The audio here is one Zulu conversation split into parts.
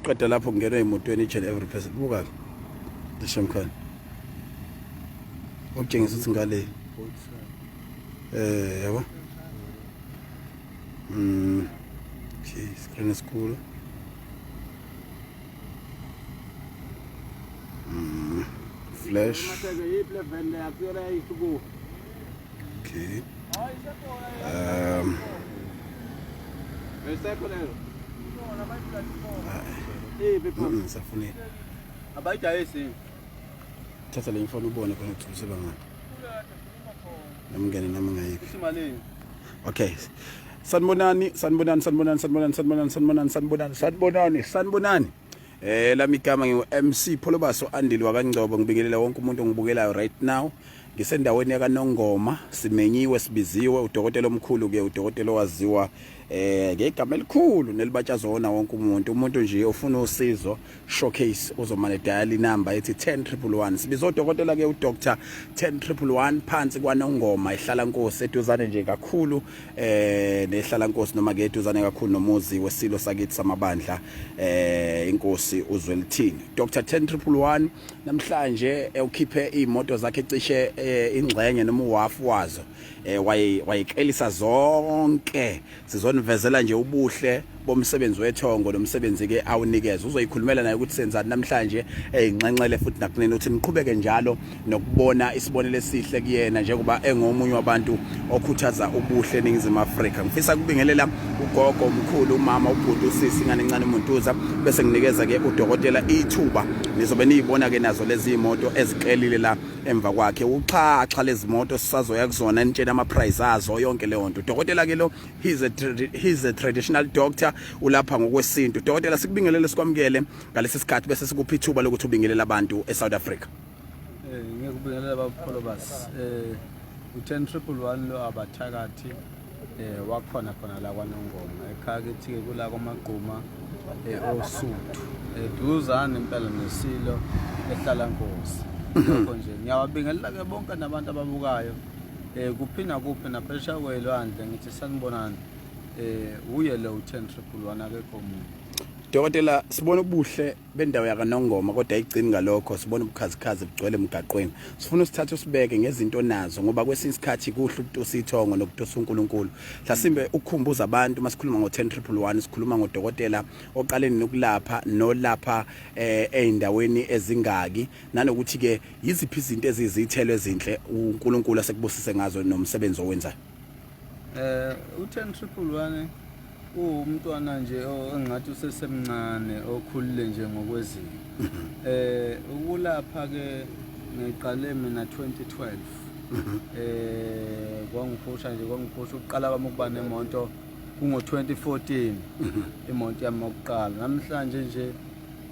Masiqeda lapho kungena emotweni each and every person. Buka ke. Lishamkhani. Okutshengisa ukuthi ngale. Eh yabo. Okay, screen esikhulu. Flash. Okay. Safune. Abayidayisi. Thatha le mfana ubone khona ukuthi useba ngaphi. Nami ngene nami ngayiphi. Isimalini. Okay. Sanibonani, sanibonani, sanibonani, sanibonani, sanibonani, sanibonani, sanibonani, sanibonani, sanibonani. Lami igama ngingu MC Pholobaso Andile wakaNgcobo, ngibingelela wonke umuntu ongibukelayo right now. Ngisendaweni yakaNongoma, simenyiwe sibiziwe udokotela omkhulu ke, udokotela owaziwa ngegama elikhulu nelibatshazwa wona wonke umuntu. Umuntu nje ofuna usizo showcase uzomane dial inamba ethi 10111. Sibiza udokotela ke uDr 10111 phansi kwaNongoma ehlala Nkosi, eduzane nje kakhulu nehlala Nkosi, noma ke eduzane kakhulu nomuzi wesilo sakithi samabandla inkosi uZwelithini. Dr 10111 namhlanje ukhiphe imoto zakhe cishe ingxenye noma uhafu wazo, wayekelisa zonke. Sizonivezela nje ubuhle bomsebenzi wethongo nomsebenzi ke awunikeza. Uzoyikhulumela naye ukuthi senzani namhlanje, eyinxenxele futhi nakunene ukuthi niqhubeke njalo nokubona isibonelo esihle kuyena njengoba engomunye wabantu okhuthaza ubuhle eNingizimu Afrika. Ngifisa ukubingelela ugogo, umkhulu, umama, ubhuti, usisi, ingane encane umuntuza, bese nginikeza ke udokotela ithuba. Nizobe niyibona ke nazo lezi imoto eziqelile la emva kwakhe, uxhaxha lezi moto sisazoya kuzona, nitshena ama price azo yonke leyo nto. Udokotela ke lo he's a traditional doctor, ulapha ngokwesintu. Dokotela, sikubingelele, sikwamukele ngalesi sikhathi, bese sikupha ithuba lokuthi ubingelele abantu eSouth Africa. Ngikubingelela baPholobas. U-10111 lo abathakathi wakhona khona la kwaNongoma, ekhaya kithi ke kula kwaMagquma oSuthu, eduzane impela nesilo ehlala Nkosi. Lokho nje ngiyawabingelela ke bonke nabantu ababukayo kuphi nakuphi naphesheya kwelwandle, ngithi sanibonani. Uye lo u-10111, akekho omunye. Dokotela, sibona ubuhle bendawo yakaNongoma, kodwa ayigcini ngalokho, sibona ubukhazikhazi bugcwele emgaqweni. Sifuna usithathe usibeke ngezinto nazo, ngoba kwesinye isikhathi kuhle ukutusa ithongo nokutusa uNkulunkulu. Hlasimbe ukukhumbuza abantu, masikhuluma ngo-10111 sikhuluma ngodokotela oqaleni nokulapha nolapha ey'ndaweni ezingaki, nanokuthi ke yiziphi izinto eziyizithelo ezinhle uNkulunkulu asekubusise ngazo nomsebenzi owenzayo. U-10111 uwumntwana nje engathi usesemncane, okhulile nje ngokwezinga. Ukulapha ke ngiqale mina 2012. Kwangiphusha nje, kwangiphusha ukuqala kwami ukuba nemoto kungo 2014, imoto yami yokuqala. Namhlanje nje,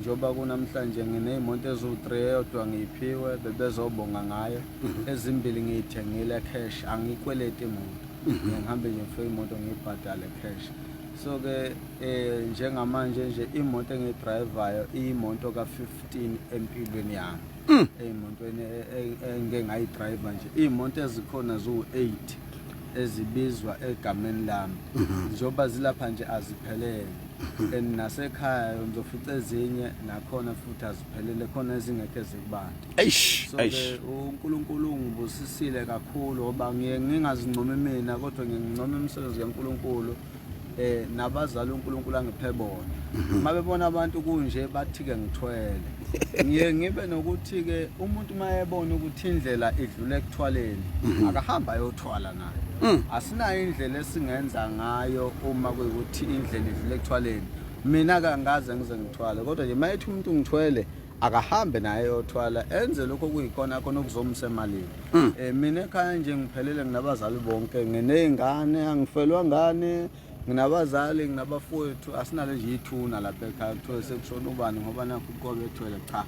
njengoba kunamhlanje, nginey'moto eziwu-3. Eyodwa ngiyiphiwe, bebezobonga ngayo. Ezimbili ngiyithengile cash, angikweleti imoto. Ngihambe nje ngifike imoto ngiyibhadale cash. So ke njengamanje nje imoto engiyidrayivayo iyimoto ka-15 empilweni yami, ey'motweni engike ngayidrayiva nje. Iy'moto ezikhona ziwu-8 ezibizwa egameni lami, njengoba zilapha nje aziphelele, and nasekhaya ngizofica ezinye nakhona futhi aziphelele, khona ezingekho ezikubantu. Eish. So ke uNkulunkulu ungibusisile kakhulu, ngoba ngiye ngingazincomi mina, kodwa ngincoma imisebenzi kaNkulunkulu nabazali uNkulunkulu angiphe bona. Mabebona abantu kunje bathi ke ngithwele. Ngiye ngibe nokuthi ke umuntu mayebona ukuthi indlela idlule ekuthwaleni, akahamba ayothwala naye. Asinayo indlela esingenza ngayo uma kuyikuthi indlela idlule ekuthwaleni. Mina kangaze ngize ngithwale, kodwa nje mayethi umuntu ngithwele, akahambe naye yothwala, enze lokho okuyikhona khona okuzomsa emalini. Mina ekhaya nje ngiphelele, nginabazali bonke, nginey'ngane, angifelwa ngane, nginabazali, nginabafowethu. Asinalo nje ithuna lapha ekhaya kuthiwe sekushona ubani ngoba nakho uqobe ethwele. Cha,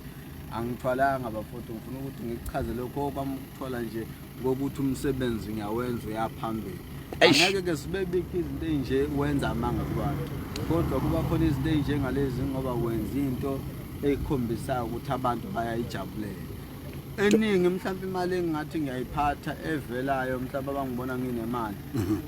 angithwalanga bafowethu. Ngifuna ukuthi ngikuchaze lokho okwami ukuthwala nje kokuthi umsebenzi ngiyawenza, uyaphambili. Angeke ke sibe bikho izinto ey'nje wenza amanga kubantu, kodwa kuba khona izinto ey'njengalezi ngoba wenza into eyikhombisayo ukuthi abantu bayayijabulela. Eningi mhlawumbe imali engingathi ngiyayiphatha evelayo mhlawumbe abangibona nginemali.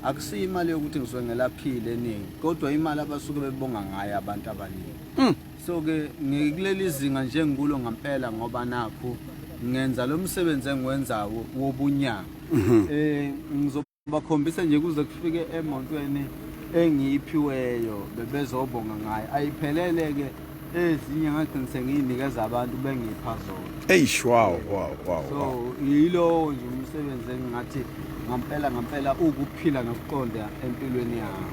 Akusiyo imali yokuthi ngisuke ngelaphile eningi, kodwa imali abasuke bebonga ngayo abantu abaningi. So ke ngikuleli zinga nje ngikulo ngampela ngoba nakhu ngenza lo msebenzi engiwenzawo wobunyanga. Ngizobakhombisa nje kuze kufike emontweni engiyiphiweyo bebezobonga ngayo. Ayiphelele ke ezinye ngagcina sengiyinikeza abantu bengipha zona. Eish, wow wow wow. So yilowo nje umsebenzi engingathi ngampela ngampela ukuphila nokuqonda empilweni yami.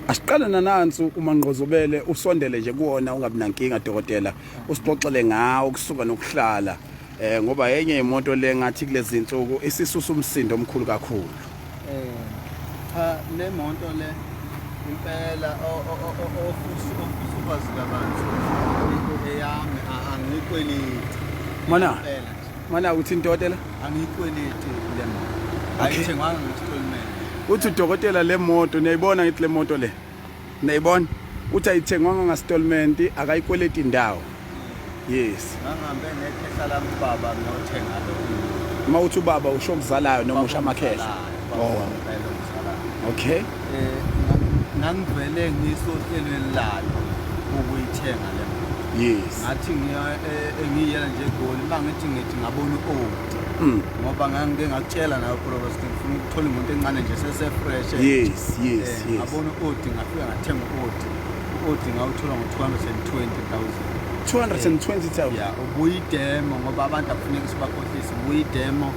Asiqale nanansi uMangqozobele, usondele nje kuwona ungabi nankinga dokotela, usixoxele ngawo kusuka nokuhlala, ngoba enye imoto le ngathi kulezi insuku isisusa umsindo omkhulu kakhulu. Cha, le moto le impela ofisa ukwazi kabanzi eyami, angiyikweleti. Mana Impela nje. Mana uthi dokotela? Angiyikweleti le moto. Ayithengwanga nge-installment. Uthi udokotela le moto, niyayibona ngithi le moto le, niyayibona, uthi ayithengwanga nga-installment, akayikweleti indawo. Yes. Ngangihambe nekhehla lami ubaba ngiyothenga lo. Uma uthi ubaba usho okuzalayo noma usho amakhehla? Oh. Okay. Ngangivele ngisohlelweni lalo ukuyithenga le moto. Ngathi ngiya ngiyela nje eGoli, uma ngithi ngabona u-Audi. Ngoba ngangike ngakutshela nawe Pholoba ukuthi ngifuna ukuthola imoto encane nje sese-fresh. Yes. Ngabona u-Audi, ngafika ngathenga u-Audi. U-Audi ngawuthola ngo-220,000. 220,000. Yeah, ubuyidemo ngoba abantu akufuneki sibakhohlise, ubuyidemo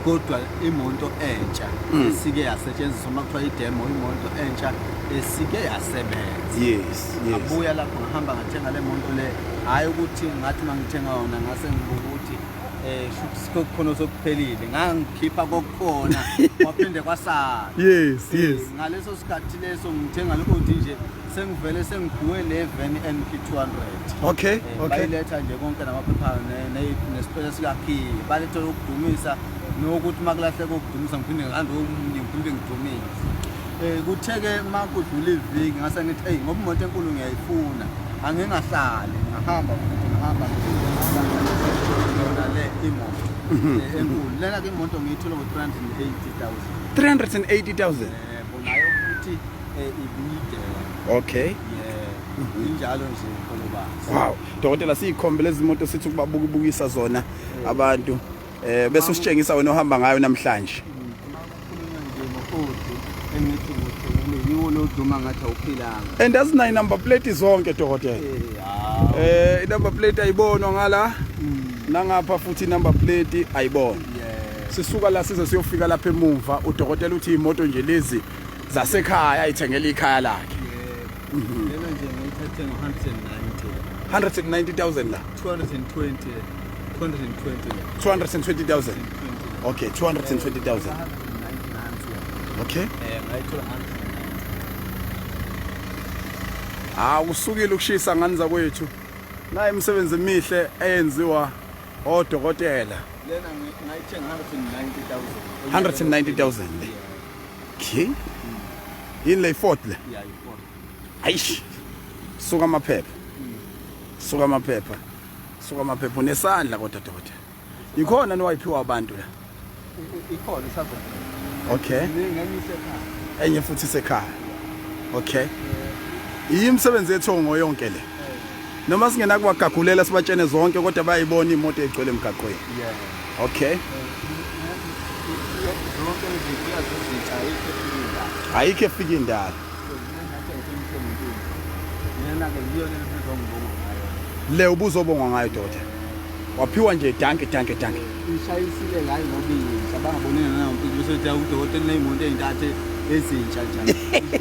kodwa imoto entsha esike yasetshenziswa. Uma kuthiwa idemo, imoto entsha esike yasebenza. Ngabuya lapho ngahamba ngathenga le moto le, hhayi ukuthi ngathi uma ngithenga yona ngase ngibuka ukuthi shuthi kukhona sokuphelile, ngangikhipha kokukhona kwaphinde kwasala. Ngaleso sikhathi leso ngithenga le Audi nje sengivele sengiphiwe le van NP 200. Bayiletha nje konke namaphepha nesipele sikakhiye, baletha ukudumisa nokuthi uma kulahleka ukudumisa ngiphinde ngilande omunye ngiphinde ngidumise. Kuthe-ke uma kudlula iviki ngase ngithi eyi ngoba imoto enkulu ngiyayifuna angingahlali, ngahamba futhi ngahamba ngiphinde yona le imoto enkulu lena-ke imoto ngiyithole ngo-380,000. 380,000. Yebo, nayo futhi ibiyidemo. Yebo, injalo nje Pholobazi. Wow, dokotela, siyikhombe lezi moto sithi ukubabukisa zona abantu, bese usitshengisa wena ohamba ngayo namhlanje. Uma kukhulunywa nje ngo-Audi engithi nguthengile, yiwo lo duma ngathi awuphilanga. And azinayo number plate zonke dokotela. Hawu. I-number plate ayibonwa ngala nangapha, futhi i-number plate ayibonwa. Sisuka la size siyofika lapha emumva, udokotela uthi imoto nje lezi zasekhaya, ayithengela ikhaya lakhe. Yebo. Lena nje ngiyithathe ngo-190. 190,000 la? 220, 220. 220,000. Okay, 220,000. 190. Okay. Ngayithola 190. Ah, usukile ukushisa ngani zakwethu. Nayi imisebenzi emihle eyenziwa odokotela. Lena ngayithenga 190,000. 190,000 le. Okay. Yini le, Ford le? Yeah, i-Ford. Ayish. Suka amaphepha. Suka amaphepha. Suka amaphepha unesandla kodwa dokotela. Ikhona nowayiphiwa abantu la? Ikhona isazona. Ngenye isekhaya. Enye futhi isekhaya. Okay. Yimisebenzi yethongo yonke le. Noma singena kuwagagulela sibatshene zonke, kodwa bayayibona imoto egcwele emgaqweni. Okay. Zonke izinto ezintsha, ayikho efikile. Ayikho efika indala. Lena-ke yiyo le bezongibonga ngayo. Le ubuzobongwa ngayo dokotela. Waphiwa nje, dankie dankie dankie. Ishayisile ngayo ngoba iyintsha, bangabonile nanompilo bese bethi udokotela uney'moto ey'ntathu ezintsha njalo.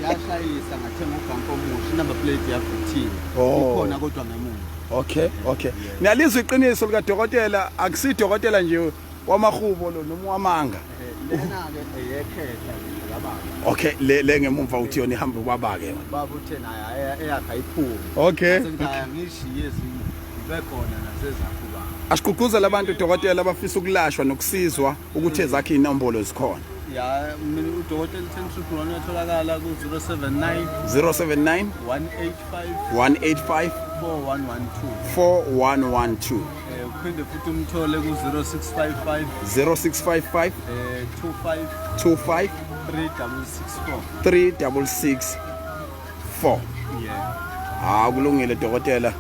Yashayisa, ngathenga ubhampa omusha, inumber plate yavuthiwe. Ikhona kodwa ngemuva. Okay. Niyalizwa iqiniso likadokotela, akusidokotela nje wamahubo lo noma wamanga. Lena-ke eyekhehla nje kababa. Okay, le ngemumva uthi yona ihamba ubaba ke yona. Baba uthe naye eyakhe ayiphumi. Sengithi hhayi, angishiye ezinye zibe khona nasezakho ubaba. Asigqugquzele abantu dokotela abafisa ukulashwa nokusizwa ukuthi ezakhe inombolo zikhona. Ya, mina udokotela 10111 uyatholakala ku-079 079 185 185 4112. 4112. Uphinde futhi umthole ku 0655 0655 25 25 3664. 3664. Yeah. Ha, kulungile dokotela.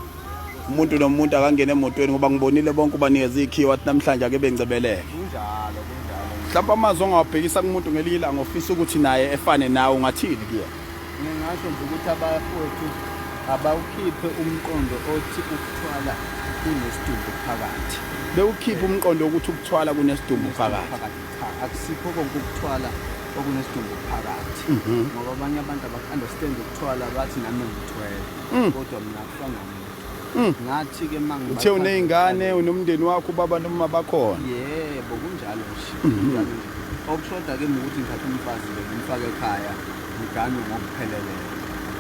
Umuntu nomuntu akangene emotweni ngoba ngibonile bonke ubanikeza ikhiwa athi namhlanje ake bengcebeleke. Kunjalo, kunjalo. Mhlawumbe amazwi ongawabhekisa kumuntu ngelinye ilanga ofisa ukuthi naye efane nawe ungathini kuyena? Ngingasho nje ukuthi abafowethu abawukhiphe umqondo othi ukuthwala kunesidumbu phakathi. Bewukhiphe umqondo wokuthi ukuthwala kunesidumbu phakathi. Cha, akusikho konke ukuthwala okunesidumbu phakathi. Ngoba abanye abantu abaku-understand ukuthwala, bathi nami ngithwele. Kodwa mina akufanga muntu. Ngathi-ke uma Uthe uney'ngane, unomndeni wakho, ubaba noma bakhona. Yebo, kunjalo nje. Kunjalo nje. Okushoda-ke ukuthi ngithathe umfazi-ke ngimfake ekhaya, ngiganwe ngokupheleleyo.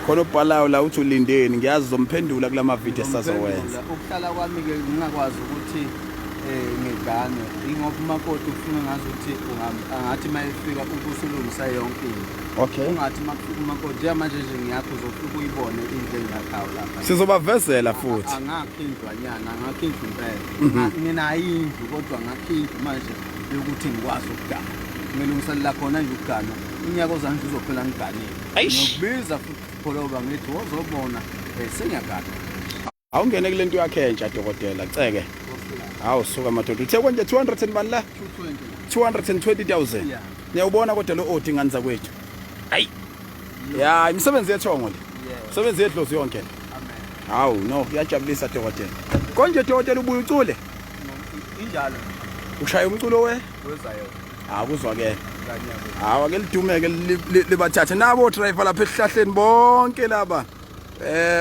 Khona obhalayo la uthi ulindeni, ngiyazi uzomphendula kula mavidiyo esisazowenza. Ukuhlala kwami-ke ngingakwazi ukuthi ngigane, ingoba umakoti ufuna ngazi ukuthi angathi uma efika ubusulungisa yonke into. Okay. Ungathi uma kufika umakoti, njengamanje nje ngiyakho uzofika uyibone indlu engiyakhayo lapha. Sizobavezela futhi. Angakho indlwanyana, angakho indlu impela. Nginayo indlu kodwa ngakho indlu manje yokuthi ngikwazi ukugana. Ngilungiselela khona nje ukugana. Unyaka ozayo nje uzophela ngiganile. Eish. Ngiyokubiza futhi Pholoba ngithi wozobona sengiyagana. Awungene kule nto yakhe entsha dokotela, ceke. Hawu suka madoda. Uthe konje 200 and bani la? 220. 220,000. Yeah. Niyawubona kodwa lo odi ngani zakwethu. Hayi. Ya, imisebenzi yethongo le. Yeah. Imisebenzi yedlozi yonke le. Amen. Hawu no, kuyajabulisa dokotela. Konje dokotela ubuye ucule? Injalo. Ushaya umculo we? Wezayo. Ah, kuzwakele. Hawu ake lidumeke libathathe nabo driver lapha esihlahleni bonke laba.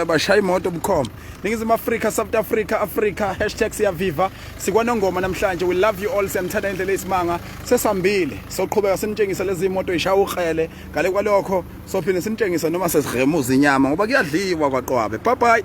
Bashaya imoto bukhoma. Ningizimu Afrika, South Africa, Africa #siyaviva. Sikwanongoma namhlanje. We love you all. Siyanithanda indlela eyisimanga. Sesambile. Soqhubeka sinitshengisa lezi imoto ishaya ukrele. Ngale kwalokho sophinde sinitshengisa noma sesiremuza inyama ngoba kuyadliwa kwaqwabe. Bye bye.